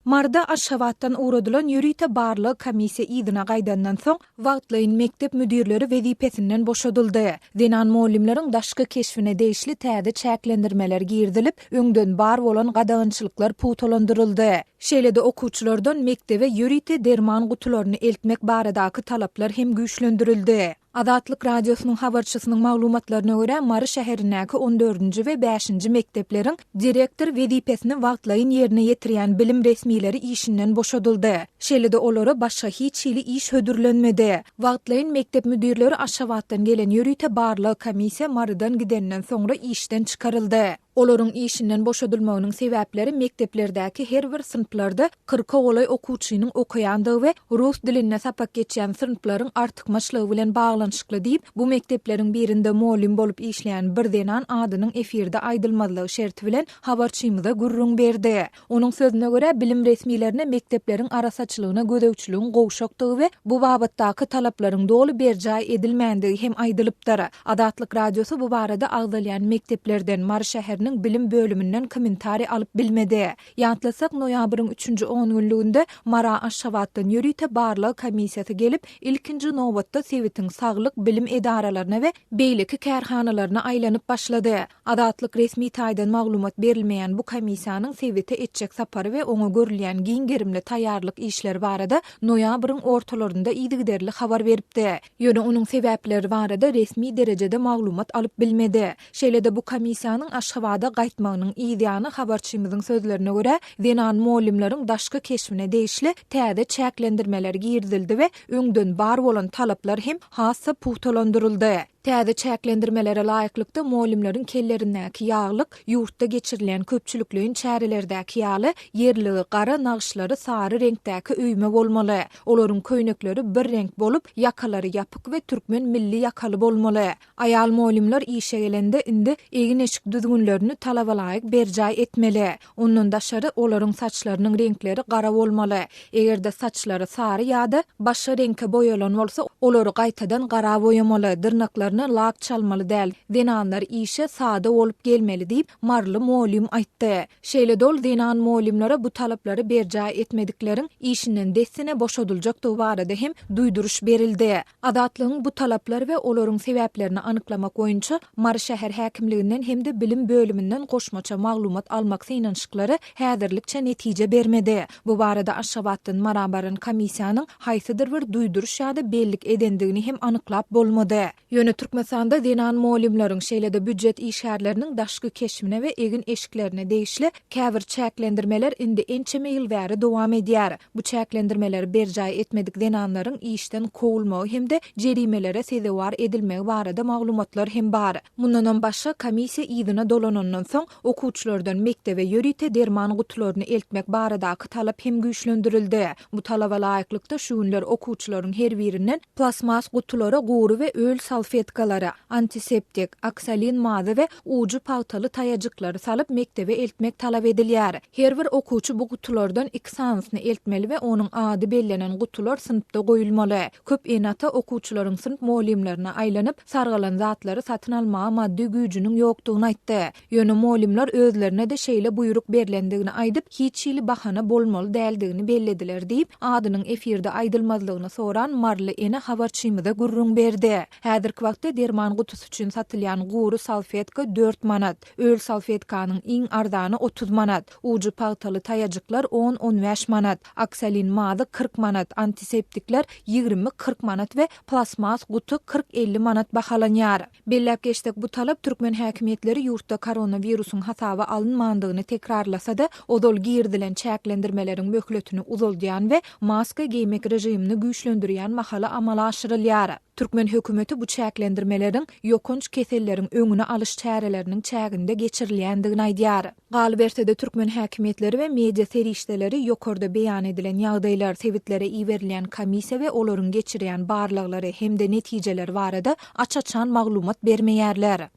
Maryda Aşgabatdan ugradylan ýörite barlag komissiýa yzyna gaýdandan soň, wagtlaýyn mekdep müdirleri wezipesinden boşadyldy. Zenan mugallymlaryň daşky keşbine degişli täze çäklendirmeler girizilip, öňden bar bolan gadagançylyklar pugtalandyryldy. Şeýle-de okuwçylardan mekdebe ýörite derman gutularyny eltmek baradaky talaplar hem güýçlendirildi. Azatlyk Radiosynyň habarçysynyň maglumatlaryna görä, Mary şäherindäki on dördünji we bäşinji mekdepleriň direktor wezipesini wagtlaýyn ýerine ýetirýän bilim resmileri işinden boşadyldy. Şeýle-de olara başga hiç hili iş hödürlenmedi. Wagtlaýyn mekdep müdirleri Aşgabatdan gelen ýörite barlag komissiýa Marydan gidenden soňra işden çykaryldy. Olaryň işinden boşadylmagynyň sebäpleri mekdeplerdäki her bir synplarda kyrka golaý okuwçynyň okaýandygy we rus dilinde sapak geçýän synplaryň artykmaçlygy bilen baglanyşykly diýip, bu mekdepleriň birinde mugallym bolup işleýän bir zenan adynyň efirde aýdylmazlygy şerti bilen habarçymyza gürrüň berdi. Onuň sözüne görä, bilim resmilerine mekdepleriň arassaçylygyna gözegçiligiň gowşakdygy we bu babatdaky talaplaryň doly berjaý edilmändigi hem aýdylypdyr. Azatlyk Radiosy bu barada agzalýan mekdeplerden, Mary şäheriniň bilim bölüminden kommentariý alyp bilmedi. Ýatlasak, noýabryň üçünji ongünlüginde Mara Aşgabatdan ýörite barlag komissiýasy gelip, ilkinji nobatda sebitiň saglyk, bilim edaralaryna we beýleki kärhanalaryna aýlanyp başlady. Azatlyk resmi taýdan maglumat berilmeýän bu komissiýanyň sebite etjek sapary we oňa görülýän giň gerimli taýýarlyk işleri barada noýabryň ortalarynda yzygiderli habar beripdi. Ýöne onuň sebäpleri barada resmi derejede maglumat alyp bilmedi. Şeýle-de bu komissiýanyň Aşgabada gaýtmagynyň yzýany habarçymyzyň sözlerine görä, zenan mugallymlaryň daşky keşbine degişli täze çäklendirmeler girizildi we öňden bar bolan talaplar hem has-da pugtalandyryldy. Täze çäklendirmelere laýyklykda, mugallymlaryň kellerindäki ýaglyk ýurtda geçirilýän köpçülikleýin çärelerdäki ýaly, ýerligi gara, nagyşlary sary reňkdäki öýme bolmaly. Olaryň köýnekleri bir reňk bolup, ýakalary ýapyk we türkmen milli ýakaly bolmaly. Aýal mugallymlar işe gelende indi egin-eşik düzgünlerini talabalaýyk berjaý etmeli. Ondan daşary, olaryň saçlarynyň reňkleri gara bolmaly. Eger-de saçlary sary ýa-da başga reňke boýalan bolsa, olary gaýtadan gara boýamaly, dyrnaklaryna lak çalmaly däl. Zenanlar işe sada bolup gelmeli diýip, maryly mugallym aýtdy. Şeýle-de ol zenan mugallymlara bu talaplary berjaý etmedikleriň işinden dessine boşadyljakdygy barada hem duýduryş berildi. Azatlygyň bu talaplary we olaryň sebäplerini anyklamak boýunça Mary şäher häkimliginden hem-de bilim bölüminden goşmaça maglumat almak synanyşyklary häzirlikçe netije bermedi. Bu barada Aşgabatdan Mara baran komissiýanyň haýsydyr bir duýduryş ýa-da bellik edendigini hem anyklap bolmady. Ýöne Türkmenistanda zenan mugallymlaryň, şeýle-de býujet işgärleriniň daşky keşbine we egin-eşiklerine degişli käbir çäklendirmeler indi ençeme ýyl bäri dowam edýär. Bu çäklendirmeleri berjaý etmedik zenanlaryň işden kowulmagy hem-de jerimelere sezewar edilmegi barada maglumatlar hem bar. Mundanam başga, komissiýa yzyna dolanandan soň, okuwçylardan mekdebe ýörite derman gutularyny eltmek baradaky talap hem güýçlendirildi. Bu talaba laýyklykda, şu günler okuwçylaryň her birinden plastmas gutulara gury we öl salfetkalary, antiseptik, oksolin mazy we ujy pagtaly taýajyklary salyp mekdebe eltmek talap edilýär. Her bir okuwçy bu gutulardan iki sanysyny eltmeli we onuň ady bellenen gutular synpda goýulmaly. Köp ene-ata okuwçylaryň synp mugallymlaryna aýlanyp, sargalan zatlary satyn almaga maddy güýjüniň ýokdugyny aýtdy. Ýöne mugallymlar özlerine-de şeýle buýruk berlendigini aýdyp, hiç hili bahana bolmaly däldigini bellediler diýip, adynyň efirde aýdylmazlygyny soran maryly ene habarçymyza gürrüň berdi. Häzirki wagtda derman gutusy üçin satylýan gury salfetka dört manat, öl salfetkanyň iň arzany 30 manat, ujy pagtaly taýajyklar on-on bäş manat, oksolin mazy 40 manat, antiseptikler 20-40 manat we plastmas guty 40-50 manat bahalanýar. Belläp geçsek, bu talap türkmen häkimiýetleri ýurtda koronawirusyň hasaba alynmandygyny tekrarlasa-da, ozal girizilen çäklendirmeleriň möhletini uzaldýan we maska geýmek režimini güýçlendirýän mahaly amala aşyrylýar. Türkmen hökümeti bu çäklendirmeleriň ýokanç keselleriň öňüni alyş çäreleriniň çäginde geçirilýändigini aýdýar. Galyberse-de, türkmen häkimiýetleri we media serişdeleri ýokarda beýan edilen ýagdaýlar, sebitlere iberilýän komissiýa we olaryň geçirýän barlaglary hem-de netijeleri barada aç-açan maglumat bermeýärler.